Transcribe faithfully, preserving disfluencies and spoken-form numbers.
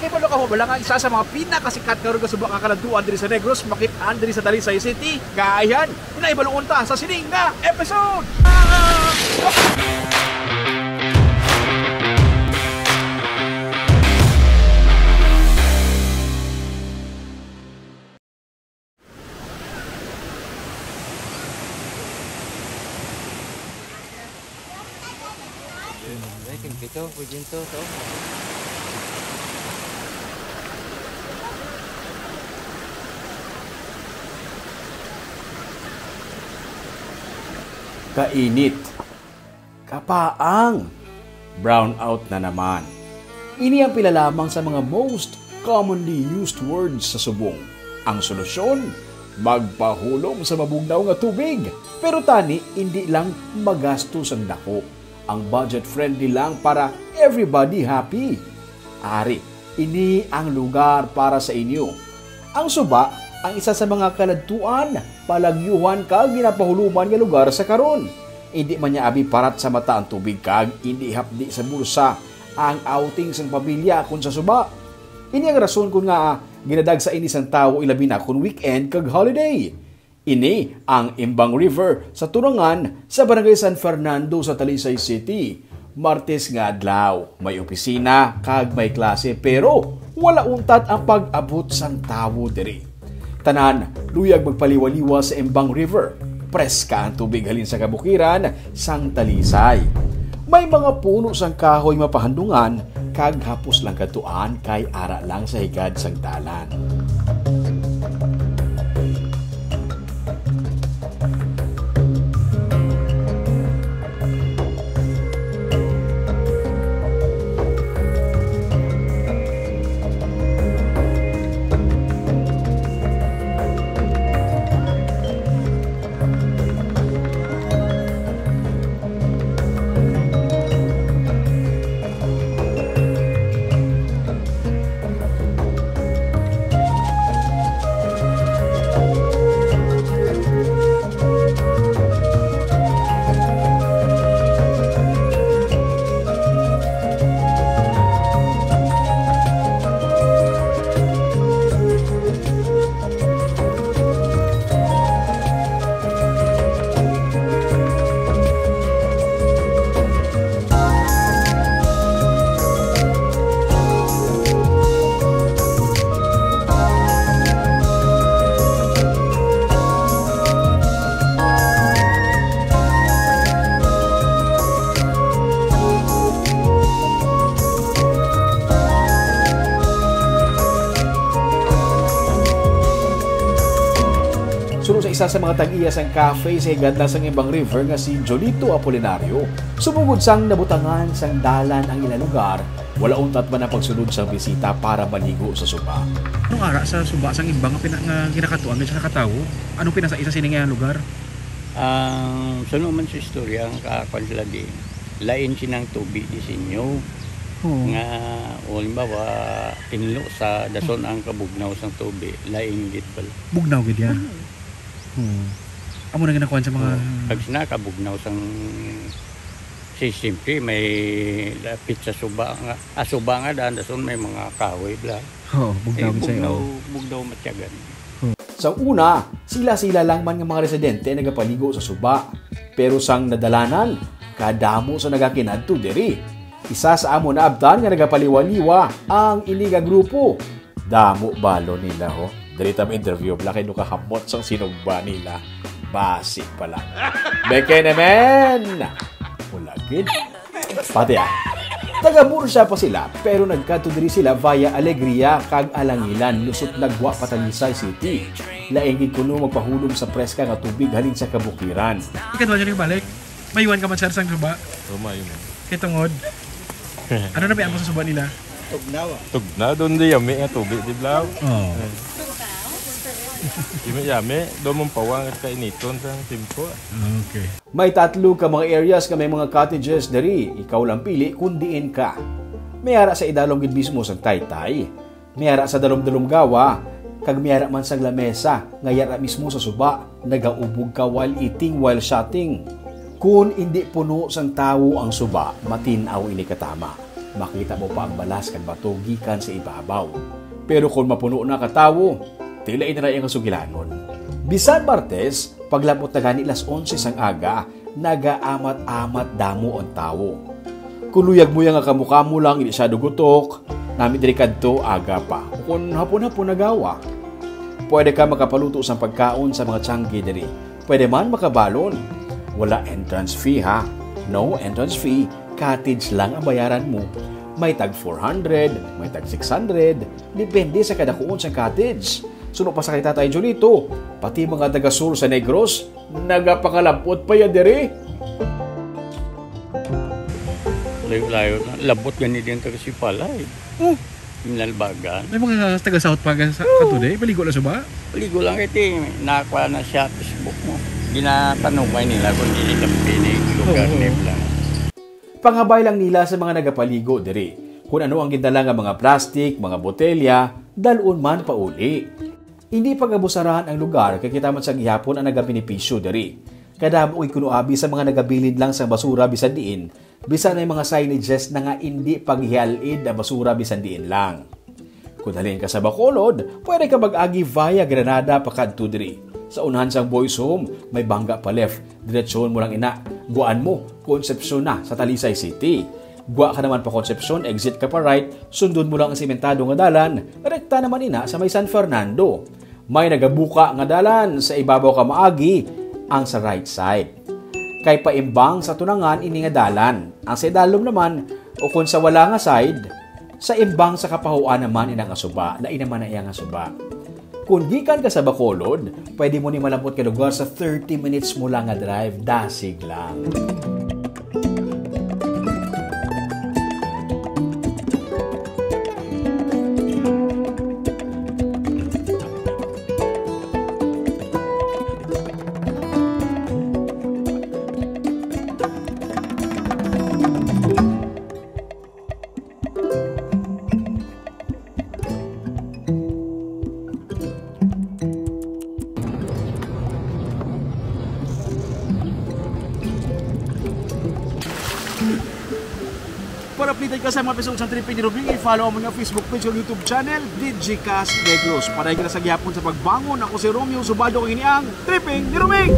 Kay balo ka mo bala nga isa sa mga pinakasikat karon nga suba nga kaladtuan diri sa Negros, makit-an diri sa Talisay City. Kaya ayan, hinay baluon ta sa sining nga episode. Ay, kung pito, pwede yun to, to. Kainit. Kapaang. Brownout na naman. Ini ang pila lamang sa mga most commonly used words sa subong. Ang solusyon, magpahulom sa mabugnaw nga tubig. Pero tani, indi lang magastos ang dako. Ang budget-friendly lang para everybody happy. Ari, ini ang lugar para sa inyo. Ang suba, ang isa sa mga kaladtuan, palagyuhan kag ginapahuluman nga lugar sa karon. Indi man niya abi parat sa mata ang tubig kag indi hapdi sa bulsa ang outing sang pamilya kon sa suba. Ini ang rason kon ngaa ginadagsa ini sang tawo, ilabi na kon weekend kag holiday. Ini ang Imbang River sa Turangan sa Barangay San Fernando sa Talisay City. Martes nga adlaw, may opisina kag may klase, pero wala untat ang pag-abot sang tawo diri. Tanan, luyag magpaliwaliwa sa Imbang River. Preska ang tubig halin sa kabukiran sang Talisay. May mga puno sang kahoy mapahandungan kag hapos lang kadtuan kay ara lang sa higad sang dalan. Suno sa isa sa mga tag-iya sang cafe sa higad na sang Imbang River nga si Jolito Apolinario, sumugod sang nabutangan sang dalan ang ila lugar, wala untat man ang pagsulod sang bisita para maligo sa suba. Anong ara sa suba sang Imbang nga pina-, nga ginakatuan nga siya nakatawo? Anong pinasa-isa sini nga lugar? Ang suno man sa istorya, ang kakuan sila di, lain sinang tubi di sinyo. Oo. Nga, o, halimbawa, inlo sa dason ang kabugnaw sang tubi, lain gid pala. Bugnaw gid yan. Oo. Amo na ginakuan sa mga Oo. Pag sina kabugnaw sang, si, siyempre, may lapit sa suba nga, ah, suba nga daan, dason may mga kahoy, bla. Oo, bugnaw Eh, gid sa'yo. bugnaw, bugnaw matyagan. Sa una, sila-sila lang man nga mga residente nagapaligo sa suba. Pero sang nadalanan, kadamo sa nagakinadto diri. Isa sa amo naabtan nga nagapaliwaliwa ang ini nga grupo. Damo balo nila, ho. Diri ta ma-interview, bala kay no kahamot sang sinugba nila. Basi pa lang. Beke naman! Wala gid. Pati ah. Taga Bursa pa sila, pero nagkadto diri sila via Alegria kag Alangilan, lusot nagwa pa Talisay City. Lain gid kuno magpahulom sa preska nga tubig halin sa kabukiran. Ikadwa niya balik. Mayuan ka man, sir, sang suba. Roma yun. Kay tungod. Ano na ba ang suba nila? Tugnaw, ah. Tugnaw, doon di yami nga tubig, di bla? Oo. Yami, yami, doon mong pawang at kainiton sa timpo. Okay. May tatlo ka mga areas nga may mga cottages diri, ikaw lang pili kung diin ka. May ara sa idalom gid mismo sang taytay. May ara sa dalom-dalom gawa, kag may ara man sang lamesa nga yara mismo sa suba, nagaubog ka while eating, while shotting. Kun indi puno sang tawo ang suba, matin-aw ini katama. Makita mo pa ang balas kag bato gikan sa ibabaw. Pero kon mapuno na ka tawo, tila ina na iya nga sugilanon. Bisan Martes, paglabot na gani las onse sang aga, nagaamat-amat damo ang tawo. Kon luyag mo ya nga kamukamo lang, hindi siya dugutok, nami diri kadto aga pa. O kon hapon-hapon nagawa. Pwede ka makapaluto sang pagkaon sa mga tiyangge diri. Pwede man makabalon. Wala entrance fee, ha? No entrance fee. Cottage lang ang bayaran mo. May tag four hundred, may tag six hundred, depende sa kadakuon sang cottage. Suno pa sa kay Tatay Junito, pati mga taga-sur sa Negros, nagapangalabot pa ya diri. Layo-layo na. Labot gani din taga Sipalay. Oh. Inalbagan. May mga taga South pa sa Oo. Kato day, paligo lang sa ba? Paligo lang kay ti, nakuha na siya Facebook mo. Ginatanumay nila kung dili ka pini lugar Oo. nila. Pangabay lang nila sa mga nagapaligo diri. Kung ano ang gindala nga mga plastic, mga botelya, dalon man pauli. Hindi pagabusaran ang lugar kay kita man sa gihapon ang nagabenepisyo diri. Kadamo gid kuno abi sa mga nagabilin lang sa basura bisan diin, bisan may mga signages na nga hindi paghialid ang basura bisan diin lang. Kung halin ka sa Bacolod, pwede ka mag-agi via Granada pakadto diri. Sa unahan sang Boys Home, may bangga pa left. Diretsyon mo lang ina. Guaan mo, Concepcion na sa Talisay City. Gwa ka naman pa Concepcion, exit ka pa right, sundon mo lang ang sementado nga dalan, rekta naman ina sa may San Fernando. May nagabuka nga dalan sa ibabaw ka maagi ang sa right side. Kay paimbang sa tunangan ini nga dalan. Ang sa idalom naman, o kon sa wala nga side, sa imbang sa kapahuan naman ina nga suba, lain naman na iya nga suba. Kung gikan ka sa Bacolod, pwede mo ni malabot ka lugar sa thirty minutes mo lang nga drive, dasig lang. Para updated ka sa mga episode sa Tripping ni Roming, i-follow ang mga Facebook page ug YouTube channel, Digicast Negros. Para kita sa gihapon sa pagbangon, ako si Romeo Subado, kag ini ang Tripping ni Roming.